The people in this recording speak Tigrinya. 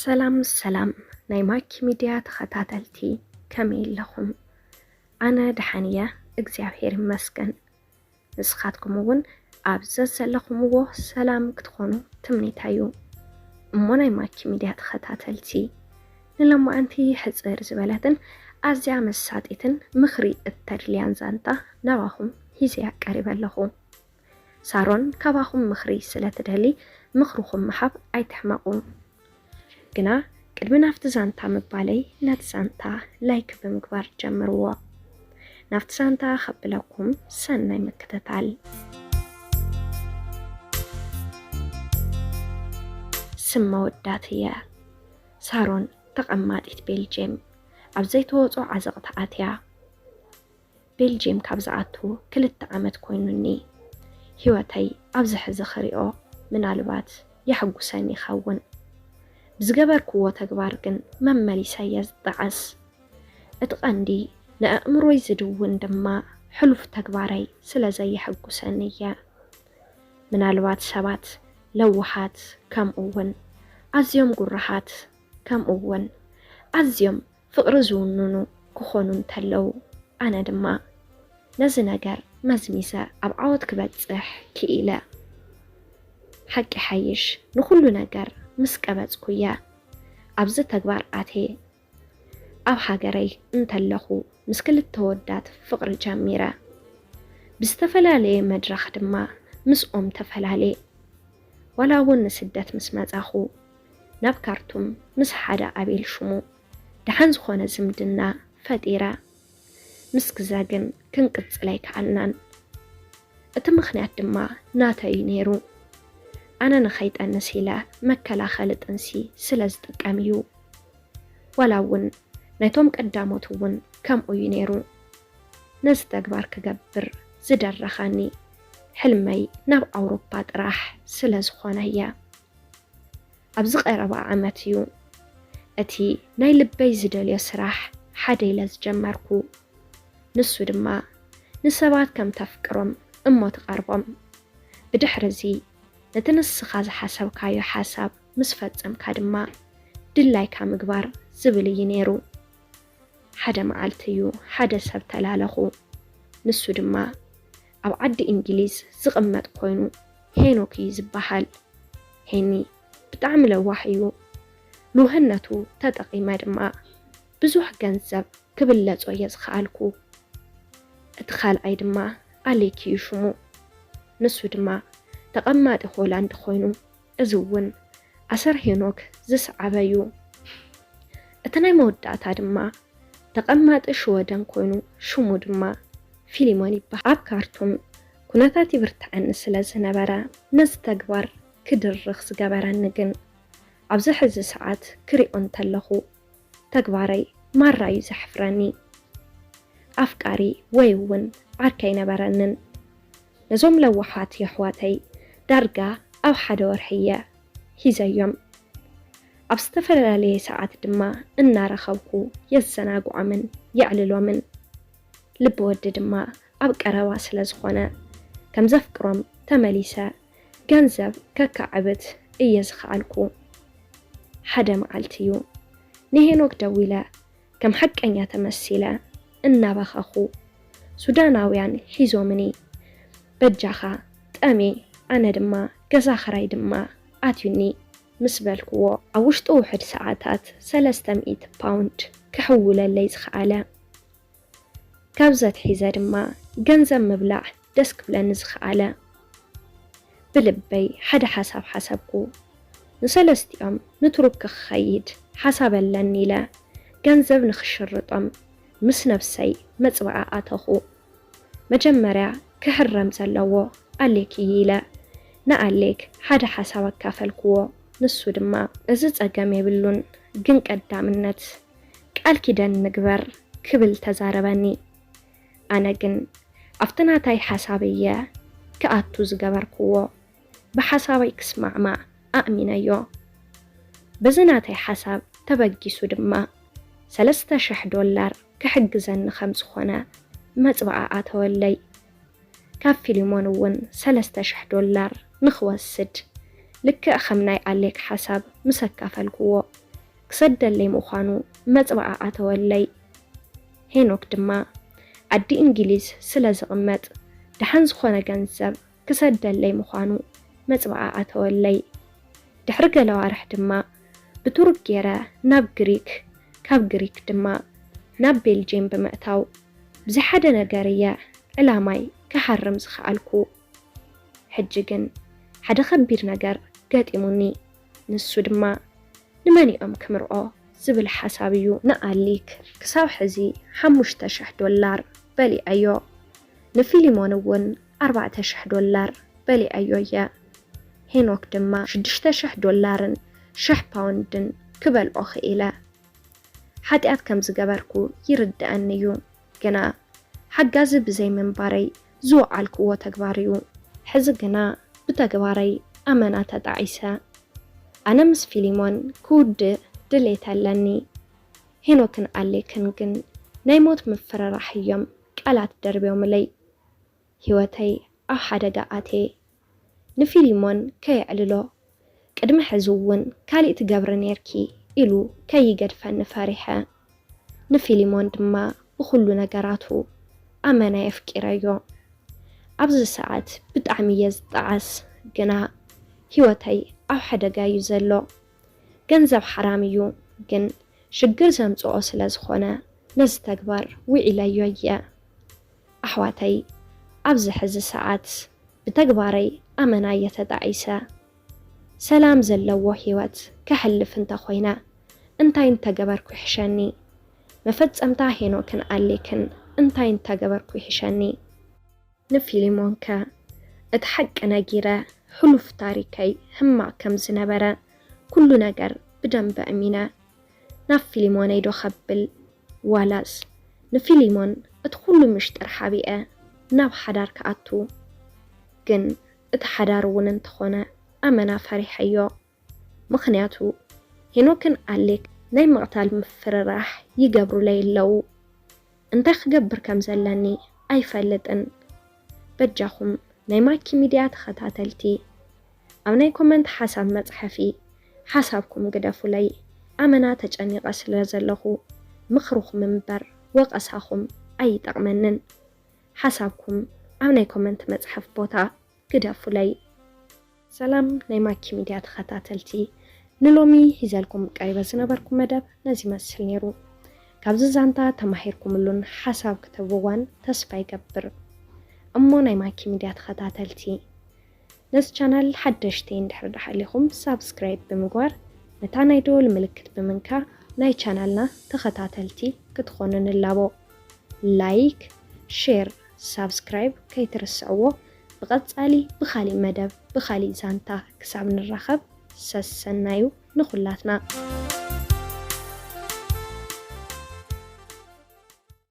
ሰላም ሰላም ናይ ማኪ ሚድያ ተኸታተልቲ፣ ከመይ ኣለኹም? ኣነ ደሓን እየ እግዚኣብሔር ይመስገን። ንስኻትኩም እውን ኣብ ዘዘለኹምዎ ሰላም ክትኾኑ ትምኒተይ እዩ። እሞ ናይ ማኪ ሚድያ ተኸታተልቲ፣ ንሎማዓንቲ ሕፅር ዝበለትን ኣዝያ መሳጢትን ምኽሪ እተድልያን ዛንታ ናባኹም ሒዘያ ቀሪበ ኣለኹ። ሳሮን ካባኹም ምኽሪ ስለ ትደሊ ምኽርኹም ምሃብ ኣይትሕመቑ። ግና ቅድሚ ናብቲ ዛንታ ምባለይ ነቲ ዛንታ ላይክ ብምግባር ጀምርዎ። ናብቲ ዛንታ ከብለኩም ሰናይ ምክትታል። ስም መወዳት እየ። ሳሮን ተቐማጢት ቤልጅየም ኣብ ዘይተወጾ ዓዘቕቲ ኣትያ። ቤልጅየም ካብ ዝኣቱ ክልተ ዓመት ኮይኑኒ። ህይወተይ ኣብዚ ሕዚ ክሪኦ ምናልባት የሐጉሰኒ ይኸውን። ብዝገበርክዎ ተግባር ግን መመሊሰ እየ ዝጠዓስ። እቲ ቀንዲ ንኣእምሮይ ዝድውን ድማ ሕሉፍ ተግባረይ ስለ ዘየሐጉሰኒ እየ። ምናልባት ሰባት ለዋሃት ከምኡ እውን ኣዝዮም ጉራሃት ከምኡ እውን ኣዝዮም ፍቕሪ ዝውንኑ ክኾኑ እንተለዉ፣ ኣነ ድማ ነዚ ነገር መዝሚዘ ኣብ ዓወት ክበጽሕ ክኢለ። ሓቂ ሓይሽ ንኹሉ ነገር ምስ ቀበጽኩ እየ ኣብዚ ተግባር ኣትየ። ኣብ ሃገረይ እንተለኹ ምስ ክልተ ወዳት ፍቕሪ ጀሚረ። ብዝተፈላለየ መድረኽ ድማ ምስኦም ተፈላለየ። ዋላ እውን ንስደት ምስ መጻኹ፣ ናብ ካርቱም ምስ ሓደ ኣቤል ሽሙ ደሓን ዝኾነ ዝምድና ፈጢረ። ምስ ግዘ ግን ክንቅጽል ኣይከኣልናን። እቲ ምኽንያት ድማ ናተይ እዩ ነይሩ። ኣነ ንኸይጠንስ ኢለ መከላኸሊ ጥንሲ ስለ ዝጥቀም እዩ። ዋላ እውን ናይቶም ቀዳሞት እውን ከምኡ እዩ ነይሩ። ነዚ ተግባር ክገብር ዝደረኻኒ ሕልመይ ናብ ኣውሮፓ ጥራሕ ስለ ዝኾነ እየ። ኣብዚ ቀረባ ዓመት እዩ እቲ ናይ ልበይ ዝደልዮ ስራሕ ሓደ ኢለ ዝጀመርኩ። ንሱ ድማ ንሰባት ከም ተፍቅሮም እሞ ትቐርቦም። ብድሕሪ እዚ ነቲ ንስኻ ዝሓሰብካዮ ሓሳብ ምስ ፈጸምካ ድማ ድላይካ ምግባር ዝብል እዩ ነይሩ። ሓደ መዓልቲ እዩ ሓደ ሰብ ተላለኹ። ንሱ ድማ ኣብ ዓዲ እንግሊዝ ዝቕመጥ ኮይኑ ሄኖክ እዩ ዝበሃል። ሄኒ ብጣዕሚ ለዋህ እዩ። ልውህነቱ ተጠቒመ ድማ ብዙሕ ገንዘብ ክብለጾ እየ ዝኸኣልኩ። እቲ ካልኣይ ድማ ኣሌክ እዩ ሽሙ። ንሱ ድማ ተቐማጢ ሆላንድ ኮይኑ፣ እዚ እውን ኣሰር ሄኖክ ዝሰዓበ እዩ። እቲ ናይ መወዳእታ ድማ ተቐማጢ ሽወደን ኮይኑ፣ ሽሙ ድማ ፊሊሞን ይበሃል። ኣብ ካርቱም ኩነታት ይብርትዐኒ ስለ ዝነበረ፣ ነዚ ተግባር ክድርኽ ዝገበረኒ ግን ኣብዚ ሕዚ ሰዓት ክሪኦ እንተለኹ ተግባረይ ማራ እዩ ዘሕፍረኒ። ኣፍቃሪ ወይ እውን ዓርከይ ኣይነበረንን። ነዞም ለዋሓት የሕዋተይ ዳርጋ ኣብ ሓደ ወርሒ እየ ሒዘዮም። ኣብ ዝተፈላለየ ሰዓት ድማ እናረኸብኩ የዘናግዖምን የዕልሎምን። ልቢ ወዲ ድማ ኣብ ቀረባ ስለ ዝኾነ ከም ዘፍቅሮም ተመሊሰ ገንዘብ ከካዕብት እየ ዝኸኣልኩ። ሓደ መዓልቲ እዩ ንሄኖክ ደዊለ ከም ሓቀኛ ተመሲለ እናበኸኹ፣ ሱዳናውያን ሒዞምኒ፣ በጃኻ ጠሜ፣ ኣነ ድማ ገዛ ኽራይ ድማ ኣትዩኒ ምስ በልክዎ፣ ኣብ ውሽጢ ውሑድ ሰዓታት ሰለስተ ሚእቲ ፓውንድ ክሕውለለይ ዝኸኣለ። ካብዚ ኣትሒዘ ድማ ገንዘብ ምብላዕ ደስ ክብለኒ ዝኸኣለ። ብልበይ ሓደ ሓሳብ ሓሰብኩ። ንሰለስቲኦም ንቱርኪ ክኸይድ ሓሳብ ኣለኒ ኢለ ገንዘብ ንኽሽርጦም ምስ ነብሰይ መጽብዓ ኣተኹ። መጀመርያ ክሕረም ዘለዎ ኣሌክ እዩ ኢለ ንኣሌክ ሓደ ሓሳብ ኣካፈልክዎ። ንሱ ድማ፣ "እዚ ጸገም የብሉን፣ ግን ቀዳምነት ቃል ኪዳን ንግበር" ክብል ተዛረበኒ። ኣነ ግን ኣብቲ ናታይ ሓሳብ እየ ክኣቱ ዝገበርክዎ። ብሓሳበይ ክስማዕማዕ ኣእሚነዮ። በዚ ናተይ ሓሳብ ተበጊሱ ድማ ሰለስተ ሽሕ ዶላር ክሕግዘኒ ከም ዝኾነ መጽብዓ ኣተወለይ። ካብ ፊሊሞን እውን ሰለስተ ሽሕ ዶላር ንኽወስድ ልክዕ ከም ናይ ኣሌክ ሓሳብ ምስ ኣካፈልክዎ፣ ክሰደለይ ምዃኑ መጽብዓ ኣተወለይ። ሄኖክ ድማ ዓዲ እንግሊዝ ስለ ዝቕመጥ ደሓን ዝኾነ ገንዘብ ክሰደለይ ምዃኑ መጽብዓ ኣተወለይ። ድሕሪ ገለ ኣዋርሕ ድማ ብቱርክ ገይረ ናብ ግሪክ፣ ካብ ግሪክ ድማ ናብ ቤልጅየም ብምእታው ብዘይ ሓደ ነገር እየ ዕላማይ ክሃርም ዝኸኣልኩ። ሕጂ ግን ሓደ ከቢድ ነገር ገጢሙኒ። ንሱ ድማ ንመን እዮም ክምርዖ ዝብል ሓሳብ እዩ። ንኣሊክ ክሳብ ሕዚ ሓሙሽተ ሽሕ ዶላር በሊዐዮ። ንፊሊሞን እውን ኣርባዕተ ሽሕ ዶላር በሊዐዮ እየ። ሄኖክ ድማ ሽዱሽተ ሽሕ ዶላርን ሽሕ ፓውንድን ክበልዖ ክኢለ። ሓጢኣት ከም ዝገበርኩ ይርድኣኒ እዩ፣ ግና ሓጋዚ ብዘይ ምንባረይ ዝወዓልክዎ ተግባር እዩ። ሕዚ ግና ብተግባረይ ኣመና ተጣዒሰ። ኣነ ምስ ፊሊሞን ክውድእ ድሌት ኣለኒ። ሄኖክን ኣሌክን ግን ናይ ሞት ምፍርራሕ እዮም ቃላት ደርብዮምለይ። ህይወተይ ኣብ ሓደጋ ኣትየ። ንፊሊሞን ከየዕልሎ፣ ቅድሚ ሕዚ እውን ካሊእ ትገብሪ ነይርኪ ኢሉ ከይገድፈኒ ፈሪሐ። ንፊሊሞን ድማ ብኹሉ ነገራቱ ኣመና የፍቂረዮ። ኣብዚ ሰዓት ብጣዕሚ እየ ዝጠዓስ፣ ግና ህይወተይ ኣብ ሓደጋ እዩ ዘሎ። ገንዘብ ሓራም እዩ፣ ግን ሽግር ዘምጽኦ ስለ ዝኾነ ነዚ ተግባር ውዒለዮ እየ። ኣሕዋተይ፣ ኣብዚ ሕዚ ሰዓት ብተግባረይ ኣመና እየ ተጣዒሰ። ሰላም ዘለዎ ህይወት ከሕልፍ እንተኾይነ እንታይ እንተገበርኩ ይሕሸኒ? መፈጸምታ ሄኖክን ኣሌክን እንታይ እንተገበርኩ ይሕሸኒ? ንፊሊሞን ከ እቲ ሓቂ ነጊረ፣ ሕሉፍ ታሪከይ ሕማቕ ከም ዝነበረ ኩሉ ነገር ብደንቢ ኣሚነ። ናብ ፊሊሞነይ ዶ ከብል ዋላስ ንፊሊሞን እቲ ኩሉ ምሽጥር ሓቢኤ ናብ ሓዳር ክኣቱ? ግን እቲ ሓዳር እውን እንተኾነ ኣመና ፈሪሐዮ። ምኽንያቱ ሄኖክን ኣሌክ ናይ ምቕታል ምፍርራሕ ይገብሩለይ ኣለዉ። እንታይ ክገብር ከም ዘለኒ ኣይፈልጥን። በጃኹም ናይ ማኪ ሚድያ ተኸታተልቲ ኣብ ናይ ኮመንት ሓሳብ መጽሐፊ ሓሳብኩም ግደፉለይ። ኣመና ተጨኒቐ ስለ ዘለኹ ምኽርኹም እምበር ወቐሳኹም ኣይጠቕመንን። ሓሳብኩም ኣብ ናይ ኮመንት መጽሐፍ ቦታ ግደፉለይ። ሰላም ናይ ማኪ ሚድያ ተኸታተልቲ፣ ንሎሚ ሂዘልኩም ቀሪበ ዝነበርኩ መደብ ነዚ ይመስል ነይሩ። ካብዚ ዛንታ ተማሂርኩምሉን ሓሳብ ክትህብዋን ተስፋ ይገብር። እሞ ናይ ማኪ ሚድያ ተኸታተልቲ፣ ነዚ ቻናል ሓደሽቲ እንድሕር ደሓሊኹም ሳብስክራይብ ብምግባር ነታ ናይ ደወል ምልክት ብምንካ ናይ ቻናልና ተኸታተልቲ ክትኾኑ ንላቦ። ላይክ፣ ሼር፣ ሳብስክራይብ ከይትርስዕዎ። ብቐጻሊ ብኻሊእ መደብ ብኻሊእ ዛንታ ክሳብ ንራኸብ ሰሰናዩ ንኹላትና።